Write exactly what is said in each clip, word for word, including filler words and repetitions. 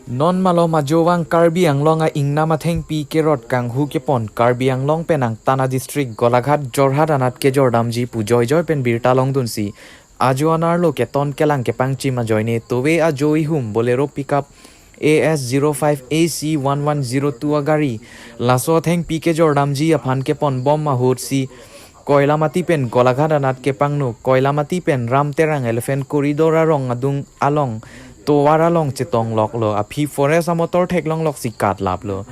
Non malom ajovang Karbi Anglong a-ingnam athengpi kerot kanghu kepon Karbi Anglong pen angtan a-district Golaghat Jorhat anat kejordamji pu joijoi pen birta longdunsi ajo anerlo keton kelang kepangchim ajoine tove ajo ihum Bolero pickup A S zero five A C one one zero two agari laso athengpi kejordamji aphan keponbom ahutsi Koilamati pen Golaghat anat kepangno, Koilamati pen Ram Terang Elephant Corridor arong adung along tovar along chetongloklo, aphi forest amotor theklongloksi katlaplo.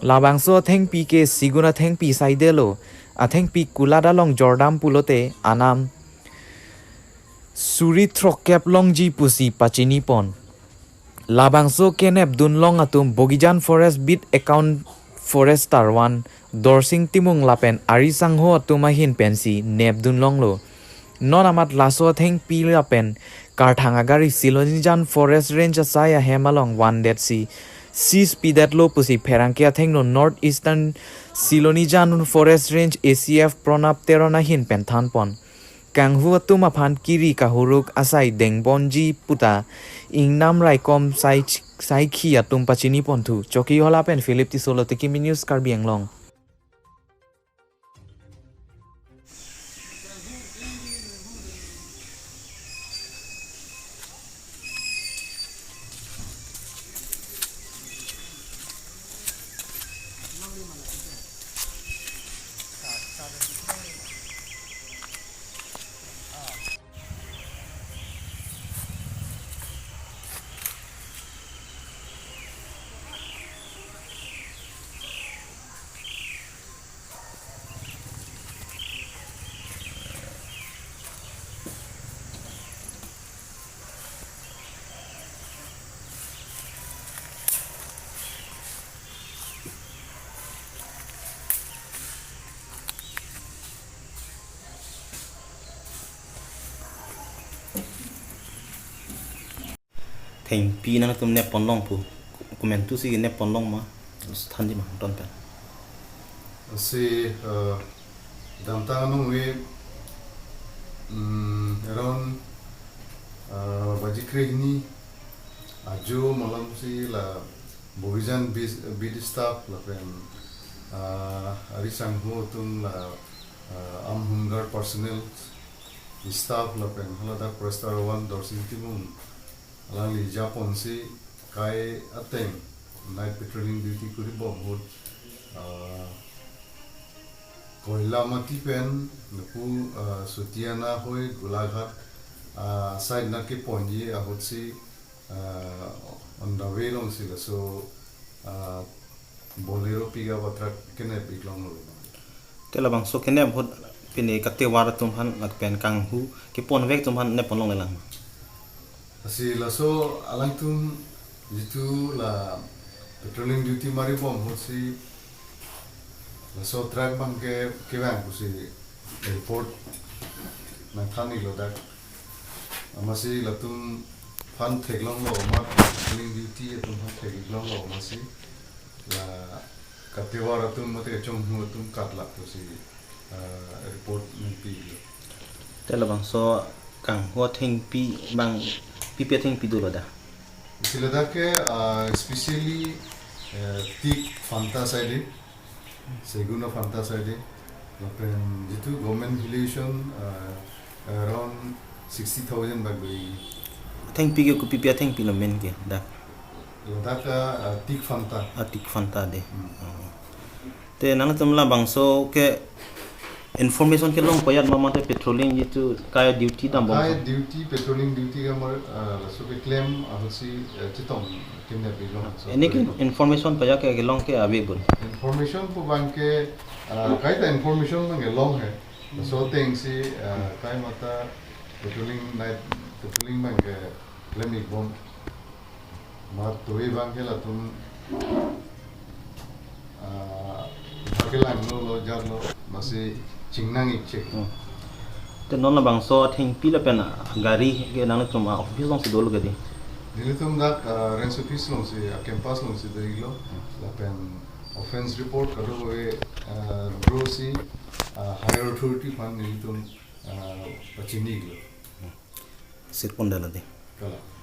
Labangso athengpi ke sigun athengpi saidelo, athengpi kulat along jordam pulote anam suri throkkep longji pusi pachinipon. Labangso kenepdunlong atum Bogijan Forest Beat Account Forester one Dorsing Timung lapen ari sangho atum ahin pensi nepdunlonglo. Non amat laso athengpi lapen karthang agari Silonijan Forest Range asai ahem along vandetsi seize pidetlo pusi pherangke athengno North Eastern Silonijan Forest Range A C F Pranab Teron ahin pen thanpon. Kanghu atum aphan kiri kahuruk asai dengbomji puta ingnam raikom sai, saikhi atum pachinipon thu. Chokihola pen Philip Tisso, Loteki News, Karbi Anglong. Thengpi nangtum nepponlong pu. Komantusi nepponlong ma? Thanji ma ton pen. Lasi, eh, damtang anong ve, mm, around, eh, baji krehini ajo malomsi la Bogijan bis-, beat staff lapen, eh, ari sangho atum la, eh, armed home guard personnel staff lapen haladak Forester one Dorsing Timung alangli japonsi kai ateng night patrolling duty kuribom ahut, ah, Koilamati pen lapu, ah, Sutiana hoi Golaghat, ah, side nat keponji ahutsi, ah, on the way alongsi laso, ah, Bolero pickup atruck kenep iklonglo. Te labangso kenep ahut pini katovar atum aphan lapen kanghu keponvek atum aphan nepponlonglelang ma? Lasi laso alangtum jitu la patrolling duty maribom ahutsi laso truck abangke kevang pusi report nangthan-iklo dak. Amatsi latum aphan theklonglo amat, patrolling duty atum aphan theklonglo amatsi la katovar atum mate kachonghu atum katlak pusi, ah, report nangpilo. Te labangso kanghu athengpi abang pipi athengpi dolo da? Isi ladak ke, ah, especially, eh, teak phanta side, segun aphanta side, lapen jitu government valuation, ah, around sixty thousand bak doi. Athengpi ke kopipi athengpi lo main ke dak? Ladak, ah, teak phanta. Ah, teak phanta de. Hmm. Oh. Te nangtum labangso ke information kelong payat ma mate patrolling jitu kai duty dambom? Kai duty, patrolling duty ke amar, ah, laso keklem ahutsi, eh, chetong kenep ilong. So, ini ke patrolling information payat ke kelong ke ave bun? Information pu abangke, ah, kaita information abangke long he. So atengsi, ah, kai mata patrolling night, patrolling abangke klem-ikbom. Amat tove abangke latum, ah, bhakhe langno lo jarlo, amatsi chingnang-ik chek. Hmm. Te non labangso athengpi lapen gari ke nangtum a-office alongsi dolo ke di? Nelitum dak, ah, range office alongsi, ah, campus alongsi do-iklo. Hmm. Lapen offence report kadokave, ah, draw si, ah, higher authority aphan nelitum, ah, pachini-iklo. Hmm. Sirpon dala di. Kalang.